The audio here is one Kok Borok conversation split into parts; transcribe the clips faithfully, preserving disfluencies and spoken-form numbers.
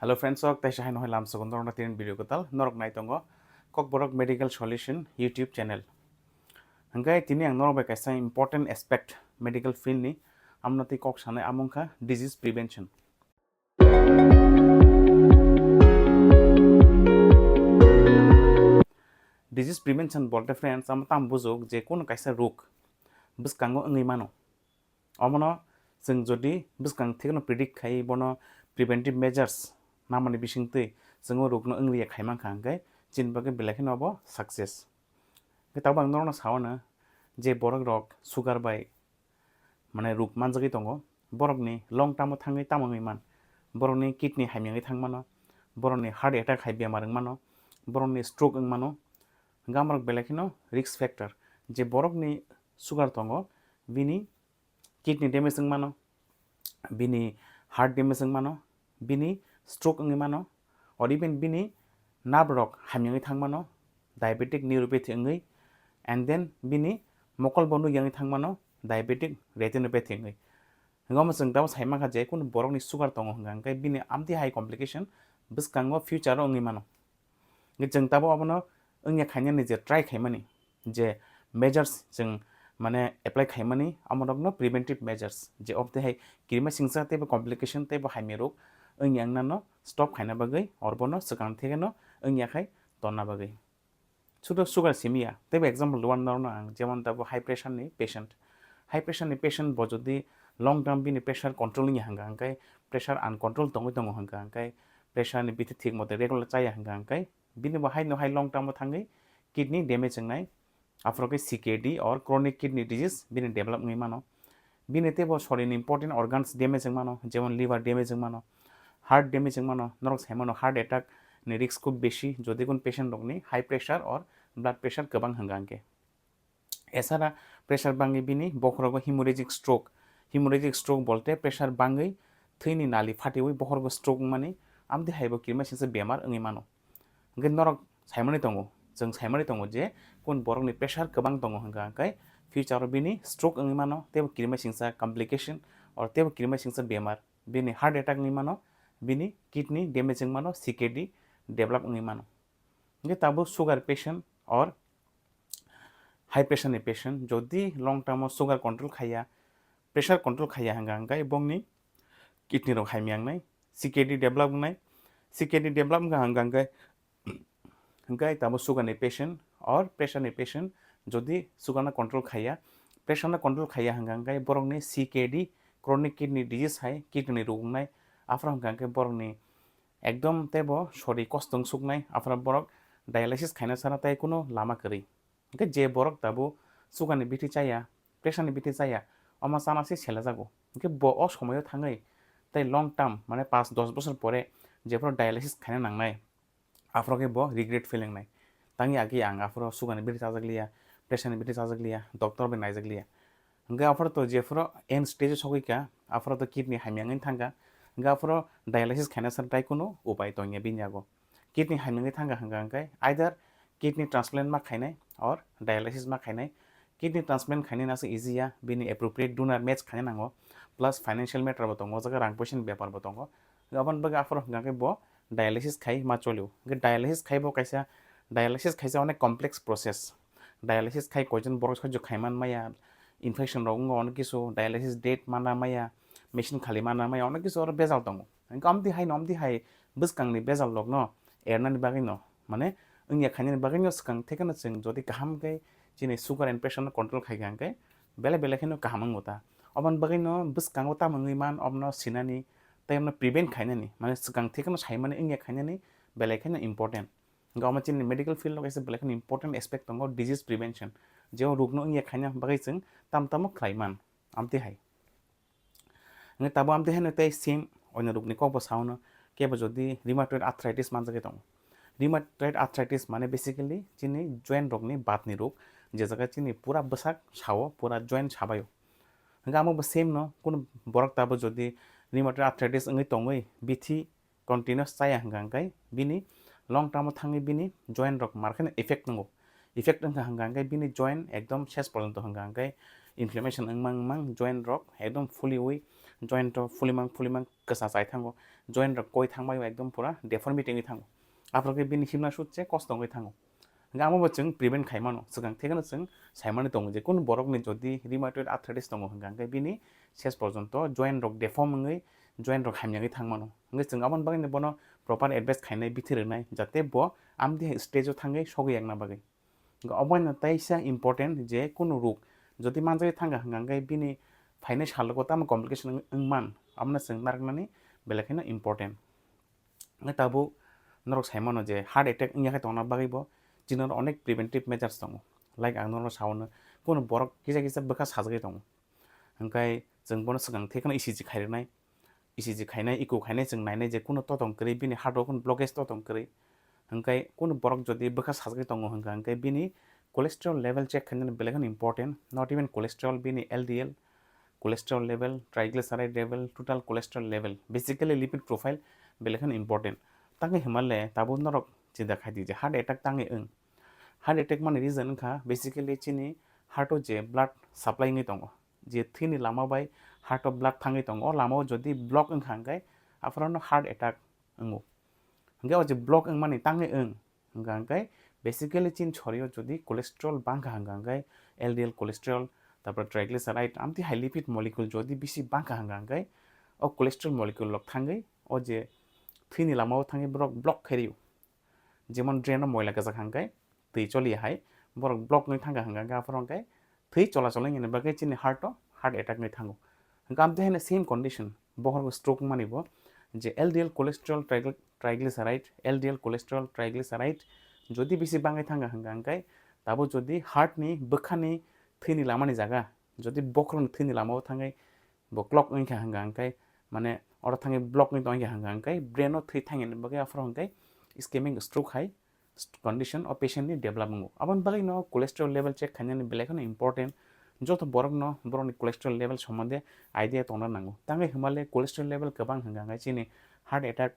Hello friends, ok, taisa hai nohai lam sogon norok na tinin video kwtal norok nai tongo Kokborok Medical Solution YouTube channel. Hingke tini ang norok bai kaisa important aspect medical field ni, amno tei kok sanai amung kha disease prevention. Disease prevention bolte friends, amo tam bujok je kono kaisa rok bwskango wngwi mano. Omono chwng jodi bwskang thekno predict khai bono preventive measures namani bisingtwi chwng o rokno wngriya khai mankha, hingke chini bagwi belai kheno obo success. Hingke tabuk ang norokno sao no je borok rok sugar bai mane rok manjagwi tongo, borokni long term o thangwi tamo wngwi man, borokni kidney hamya wngwi thang mano, borokni heart attack hai bemar wng mano, borokni stroke wng mano, hingke amorok belai kheno risk factor. Je borokni sugar tongo, bini kidney damage wng mano, bini heart damage wng mano, bini stroke wngwi mano, or even bini nerve rok hamya wngwi thang mano, diabetic neuropathy wngwi, and then bini mokol bo nukya wngwi thang mano, diabetic retinopathy wngwi. Hingke omo chwng tamo sai mankha je kunu borokni sugar tongo hwnka hwnkhe bini amtwi hai complication bwskango future o wngwi mano. Hingke chwng tabuk abono wngya khainani je try khaimani, je measures chwng mane apply khaimani, amorokno preventive measures, je obtwi hai kirima singsa teibo complication teibo hamya rok wngya wngnano stop khaina bagwi, or bono swkang thekeno wngya khai tonna bagwi. Sudo sugar simiya, teibo example rwna norokno ang, jemon tabuk high pressure ni patient, high pressure ni patient bo jodi long term bini pressure control wngya hwnka hwnkhe, pressure uncontrol tongwi tongo hwnka hwnkhe, pressure ni bithi thik mote regular chaya hwnka hwnkhe, bini bo haino hai long term o thangwi kidney damage wngnai, aphuru khe C K D or chronic kidney disease bini develop wngwi mano. Bini teibo sorini important organs damage wng mano, jemon liver damage wng mano, heart damage wng mano, norok sai mano heart attack ni risk khub besi jodi kun patient rokni high pressure or blood pressure kwbang hwnka hwnkhe. Esara pressure bangwi bini bokhorogo hemorrhagic stroke, hemorrhagic stroke bolte pressure bangwi thwini nali phatiwi bokhorogo stroke wngmani, amtwi haibo kirima singsa bemar wngwi mano. Hwnkhe norok saimani tongo, chwng saimani tongo je kun borokni pressure kwbang tongo hwnka hwnkhe future o bini stroke wngwi mano, teibo kirima singsa complication or teibo kirima singsa bemar, bini heart attack wngwi mano, bini kidney damage wngwi mano, C K D develop wngwi mano. Hingke tabuk sugar patient or high pressure ni patient jodi long term o sugar control khaiya, pressure control khaiya hwnka hwnkhe bongni kidney rok hamya wngnai, C K D develop wngnai, C K D develop wngkha hwnka hwnkhe, hwnkhe tabuk sugar ni patient or pressure ni patient jodi sugar no control khaiya, pressure no control khaiya hwnka hwnkhe borokni C K D, chronic kidney disease hai kidney ni rok wngnai, aphuru hwnka hwnkhe borokni ekdom teibo sori kosto wng suknai, aphuru borok dialysis khaina sana tei kunu lama kwrwi. Hwnkhe je borok tabuk sugar ni bithi chaya, pressure ni bithi chaya, omo chana se selajago. Hwnkhe bo o somoyo thangwi tei long term, mane panch dos bosor pore jephuru dialysis khaina nangnai, aphuru khe bo regret feeling nai. Tangwi agi ang aphuru sugar ni bithi chajak liya, pressure ni bithi chajak liya, doctor bai naijak liya. Hwnkhe aphuru to jephuru end stage o sogwi kha, aphuru to kidney hamya wngwi thang kha, hwnkhe aphuru dialysis khaina sana tei kunu upai tongya bini yago. Kidney hamya wngwi thang kha hwnka hwnkhe either kidney transplant ma khainai or dialysis ma khainai. Kidney transplant khainani aswk easy ya, bini appropriate donor match khaina nango, plus financial matter bo tongo, o jaga rang poisa ni bepar bo tongo. Aboni bagwi aphuru hwnka khe bo dialysis khai ma cholio. Hwnkhe dialysis khai bo kaisa, dialysis khaisa onek complex process. Dialysis khai koijon borok sahajyo khai man maya, infection rok wngo onek kisu, dialysis date mana maya, machine khali mana maya, onek kisu oro bejal tongo. Hwnkhe amtwi hai no amtwi hai bwskang ni bejal rok no ernani bagwi no, mane wngya khainani bagwi no swkang thekeno chwng jodi kaham khe chini sugar and pressure no control khai kha hwnkhe belai belai kheno kaham wngo ta. Oboni bagwi no bwskango tamo wngwi man, obono sinani tei obono prevent khainani, mane swkang thekeno saimani wngya khainani belai kheno important. Hwnkhe omo chini medical field o kaisa belai kheno important aspect tongo disease prevention, je o rok no wngya khaina bagwi chwng tamo tamo khlai man, amtwi hai. Hwnkhe tabuk amtwi haino tei same oino rokni kokbo sao no, kebo jodi rheumatoid arthritis manjagwi tongo. Rheumatoid arthritis mane basically chini joint rokni batni rok, je jaga chini pura bwsak sao, pura joint sabaio. Hwnkhe amo bo same no, kunu borok tabuk jodi rheumatoid arthritis wngwi tongwi bithi continuous chaya hwnka hwnkhe bini long term o thangwi bini joint rok mar kheno effect wngo. Effect wngkha hwnka hwnkhe bini joint ekdom ses porjonto hwnka hwnkhe inflammation wngmang wngmang joint rok ekdom fuliwi joint rok fulimang fulimang kwsa chai thango. joint rok koi thangbai ekdom pura deformity wngwi thango. Aphuru khe bini himna sut se kosto wngwi thango. Hingkhe amo bo chwng prevent khai mano, swkang thekno chwng sai mani tongo je kunu borokni jodi rheumatoid arthritis tongo hingkha hingkhe bini ses porjonto joint rok deform wngwi joint rok hamyagwi thang mano. Hingkhe chwng aboni bagwi bono proper advice khainai bithi rwnai jate bo amtwi hai stage o thangwi sogwi yakna bagwi. Hingkhe obono teisa important je kunu rok jodi manjagwi thangkha hingkha hingkhe bini phainai salogo tamo complication wng-, wngman abono chwng narwknani belai kheno important. Hingkhe tabuk norok sai mano je heart attack wngya khe tongna bagwi bo chini oro onek preventive measures tongo. Like ang norokno sao no, kunu borok kisa kisa bwkha sajagwi tongo. Hingkhe chwng bono swkang thekno E C G khairwnai, E C G khainai, echo khainai chwng nainai je kunu totong kwrwi bini heart o kunu blockage totong kwrwi. Hingkhe kunu borok jodi bwkha sajagwi tongo hingkha hingkhe bini cholesterol level check khainani belai kheno important, not even cholesterol, bini L D L, cholesterol level, triglyceride level, total cholesterol level, basically lipid profile belai kheno important. Tangwi hwnmale tabuk norok chinta khai di je heart attack tangwi wng. Heart attack mani reason wngkha basically chini heart o je blood supply wngwi tongo, je thwini lama bai heart o blood thangwi tongo, o lama o jodi block wngkha hingkhe aphuru no heart attack wngo. Hingkhe o je block wngmani tangwi wng, hingkha hingkhe basically chini sorio jodi cholesterol bangkha hingkha hingkhe L D L cholesterol, tarpor triglyceride, amtwi hai lipid molecule jodi bisi bangkha hingkha hingkhe o cholesterol molecule rok thangwi o je thwini lama o thangwi borok block khairwi o. Jemon drain o moila kwchak hingkhe twi choli hai borok block wngwi thangkha hingkha hingkhe aphuru hingkhe twi chola choli wngya bagwi chini heart o heart attack wngwi thango. Hingkhe amtwi haino same condition bokhorok stroke wngmani bo je L D L cholesterol trigly-, triglyceride, L D L cholesterol triglyceride jodi bisi bangwi thangkha hingkha hingkhe tabuk jodi heart ni bwkhani thwini lama ni jaga jodi bokhorok ni thwini lama o thangwi bo clog wngkha hingkha hingkhe mane oro thangwi block wngwi tongkha hingkha hingkhe brain o thwi thangya ni bagwi aphuru hingkhe ischemic stroke hai condition o patient ni develop wngo. Aboni bagwi no cholesterol level check khainani belai kheno important. Joto borok no borok ni cholesterol level sombonde idea tongna nango. Tangwi hwnmale cholesterol level kwbang hingkha hingkhe chini heart attack,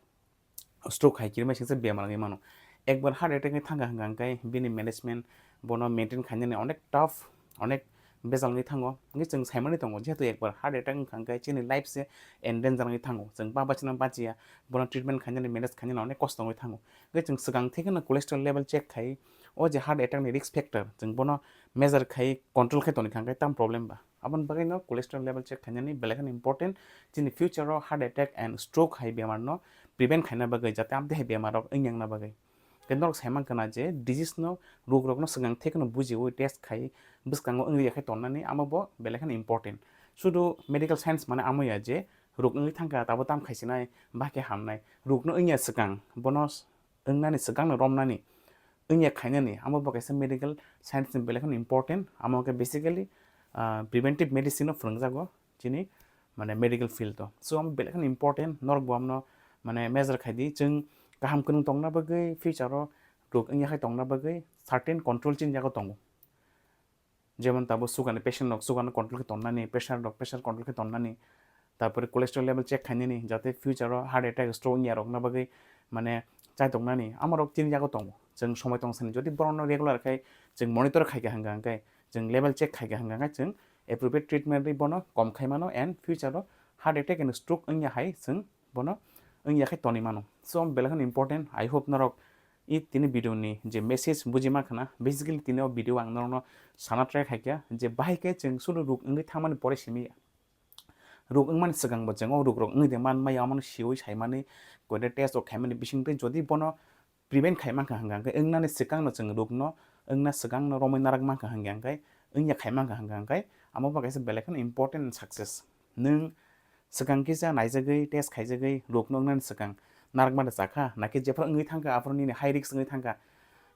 stroke hai kirima singsa bemar wngwi mano. Ekbar heart attack wngwi thangkha hingkha hingkhe bini management bono maintain khainani onek tough, onek bejal wngwi thango. Hingkhe chwng saimani tongo, jehetu ekbar heart attack wngkha hingkhe chini life se endanger wngwi thango. Chwng ba bachina bachiya, bono treatment khainani, manage khainani onek kosto wngwi thango. Hingkhe chwng swkang thekeno cholesterol level check khai, o je heart attack ni risk factor, chwng bono measure khai control khai tongwi kha hingkhe tam problem ba. Aboni bagwi no cholesterol level check khainani belai kheno important. Chini future o heart attack and stroke hai bemar no prevent khaina bagwi, jate amtwi hai bemar rok wngya wngna bagwi. Khe norok sai mankha na je disease no, rok rok no swkang thekno bujiwi test khai bwskango wngwi ya khe tonnani, amo bo belai kheno important. Sudu medical science mane amo ya je rok wngwi thangkha tabo tam khaisinai, ba khe hamnai. Rok no wngya swkang, bono s-, wngnani swkang no romnani, wngya khainani, amo bo kaisa medical science ni belai kheno important. Amo khe basically, ah, preventive medicine no phwrwngjago chini mane medical field o. So amo belai kheno important, norok bo amno mane measure khai di. Chwng kaham kwrwng tongna bagwi, future o rok wngya khai tongna bagwi certain control chini yago tongo. Jemon tabo sugar ni patient rok sugar no control khe tonnani, pressure rok pressure control khe tonnani, tarpore cholesterol level check khainani, jate future o heart attack, stroke wngya rokna bagwi mane chai toknani, amo rok chini yago tongo. Chwng somoi tong sani, jodi borok no regular khai chwng monitor khai kha hingkha hingkhe, chwng level check khai kha hingkha hingkhe, chwng appropriate treatment ri bono kom khai mano and future o heart attack and stroke wngya hai chwng bono wngya khai tonwi mano. So belai kheno important, I hope norok i tini video ni je message buji mankha na. Basically tini o video ang norokno sana try khaikha je bahai khe chwng sulu rok wngwi thangmani pore simi ya. Rok wngmani swkang bo chwng o rok rok wngwi de man maya, omono siwi saimani, koide test rok khaimani bisingtwi jodi bono prevent khai mankha hingkha hingkhe, wngnani swkangno chwng rokno wngna swkangno romwi narak mankha hingkha hingkhe, wngya khai mankha hingkha hingkhe, amo bo kaisa belai kheno important and success. Nwng swkang kisa naijagwi, test khaijagwi, rokno wngnani swkang narak mada chakha, nakhe jephru wngwi thangkha, aphuru nini high risk wngwi thangkha,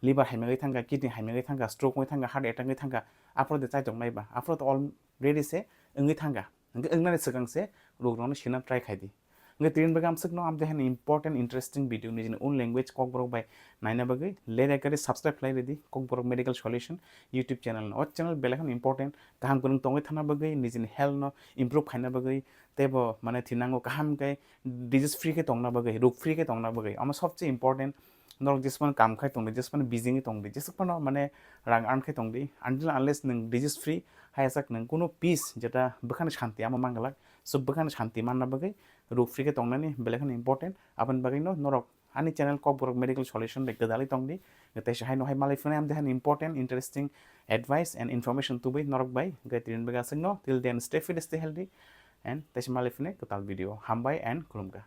liver hamya wngwi thangkha, kidney hamya wngwi thangkha, stroke wngwi thangkha, heart attack wngwi thangkha, aphuru de chaitok naiba, aphuru to already se wngwi thangkha. Hingkhe wngnani swkang se rok rokno sina try khai di. Hingkhe tini bagwi amswkno amtwi haino important interesting video nijini own language Kokborok bai naina bagwi like kari subscribe khlai ridi Kokborok Medical Solution YouTube channel no. O channel belai kheno important, kaham kwrwng tongwi thangna bagwi, nijini health no improve khaina bagwi, teibo mane thinango kaham khe disease free khe tongna bagwi, rok free khe tongna bagwi. Omo sobse important. Norok jesmano kam khai tongdi, jesmano busy wngwi tongdi, jesmano mane rang earn khai tongdi, until unless nwng disease free, haiya sak nwng kunu peace, jeta bwkhani shanti amo manglak. So bwkhani shanti manna bagwi ruk free khe tongnani belai kheno important. Aboni bagwino norok ani channel Kokborok Medical Solution bai gwdalwi tongdi. Teisa haino hai malai phunai amde haino important, interesting advice and information tubui norok bai. Hwnkhe tini bagwi aswkno, till then stay fit, stay healthy, and teisa malai phunai kwtal video. Hambai and khulumkha.